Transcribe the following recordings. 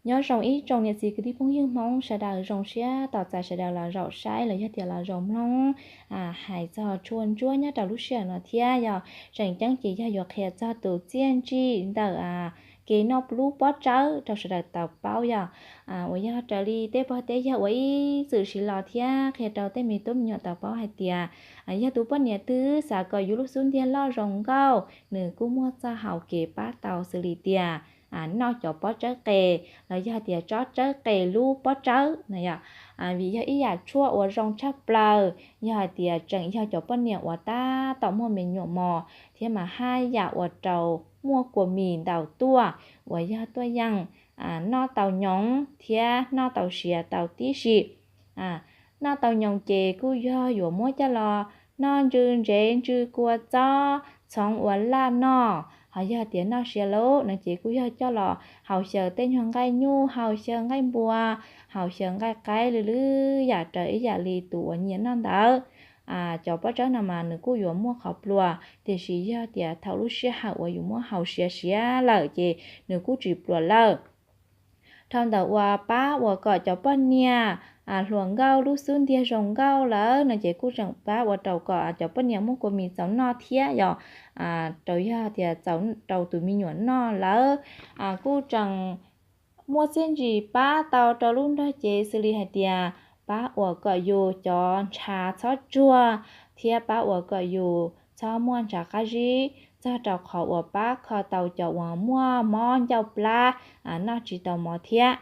Nyob zoo ib tsoom niam txiv kwv tij phooj ywg Hmoob sawv daws, zoo siab tos txais sawv daws los zaum saib los yog tias los zaum mloog hais txog tshuaj ntsuab nyob rau lub sij hawm no thiab. Yog tseem ceeb ces yog yuav qhia txog tus txiaj ntsig ntawm kev noj lub pob tsawb rau sawv daws tau paub yog uas yog raws li tej pog tej yawg uas ib txwm siv los thiab qhia rau tej me tub me nyuam tau paub hais tias yog tus poj niam twg xav kom yus lub xub ntiag loj zoo nkauj, nws kuj muaj txoj hau kev pab tau xws li tias noj cov pob tsawb qes los yog tias tsob tsawb qes lub pob tsawb no yom. Vim yog ib yam tshuaj uas zoo tshaj plaws yog hais tias tseem yog cov poj niam uas tab tom muaj me nyuam mos thiab mas haj yam ua rau muaj kua mis ntaus tuaj uas yog tuaj yeem noj tau nyoos thiab noj tau siav tau tib si. Noj tau nyoos ces kuj yog yuav muab coj los noj ntsw ntsev ntsw kua txob txhoov ua laj noj, ho yog tias noj siav lawm no ces kuj yog coj los haus xyaw tej nyuag nqaij nyuj, haus xyaw nqaij npua, haus xyaw nqaij qaib, lwm lwm yam raws ib yam li tus uas nyiam noj ntawd. Cov pob tsawb no mas nws kuj yuav muaj qhov pluas, tiam sis yog tias thaum lub sij hawm uas yus muab haus siav siav lawm ces nws kuj tsis pluas lawm. Dhau ntawd uas pab uas kom cov poj niam hluas nkauj lub xub ntiag zoo nkauj lawm no ces kuj tseem pab ua rau kom cov poj niam muaj kua mis txaus noj thiab yog rau yog tias txaus rau tus me nyuam noj lawm. Kuj tseem muaj txiaj ntsig pab tau rau lub nrog cev xws li hais tias pab uas kom yus cov ntshav txhob tsuag thiab pab uas kom yus txhob muaj ntshav qab zib txog rau qhov uas pab kho tau cov uas muaj mob ncauj plab, noj tsis tau mov thiab.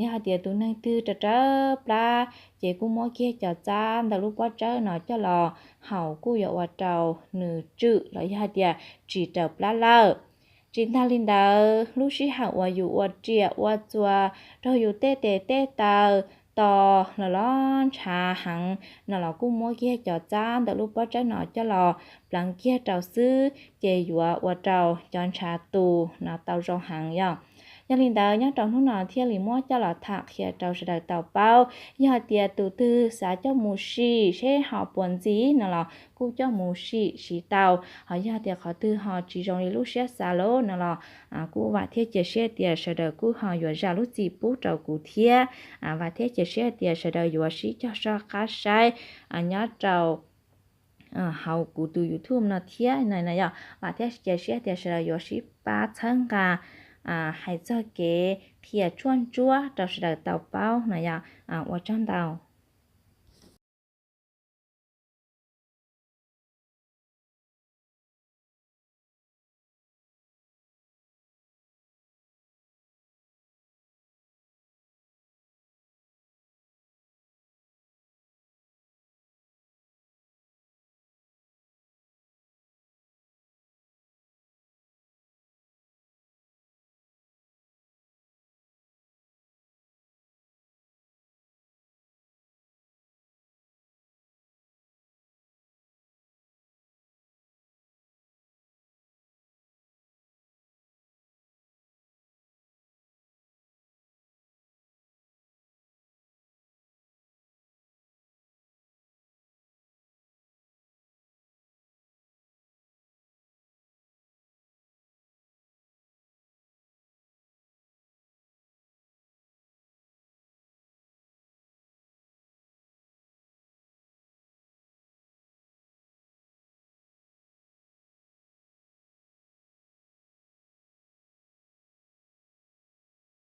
Yog hais tias tus neeg twg raws rawv plab ces kuj muab kiag cov txab ntawm lub pob tsawb no coj los haus kuj yuav ua rau nws tswm los yog hais tias tsis raws plab lawm. Tsis tag li ntawd, lub sij hawm uas yus ua riam ua txuas raug yus tej tes tej taw to los los ntshav heev no los kuj muab kiag cov txab ntawm lub pob tsawb no coj los pleev kiag rau xwb ces yuav ua rau cov ntshav tu no tau zoo heev yog. Yog li ntawd nyob rau hnub no thiaj li muab coj los tham qhia rau sawv daws tau paub. Yog hais tias tus twg xav coj mus sim seb ho puas ntxiv no los kuj coj mus sim siv tau, ho yog tias qhov twg ho tsis zoo li lub siab xav lawm no los kuj vam thiab cia siab tias sawv daws kuj ho yuav zam lub txim pub rau kuv thiab. Vam thiab cia siab tias sawv daws yuav sib cog soj qab saib nyob rau hauv kuv tus YouTube no thiab no yog. Vam thiab cia siab tias sawv daws yuav sib pab txhawb nqa hais txog kev qhia tshuaj ntsuab rau sawv daws tau paub no yog. Ua tsaug ntau.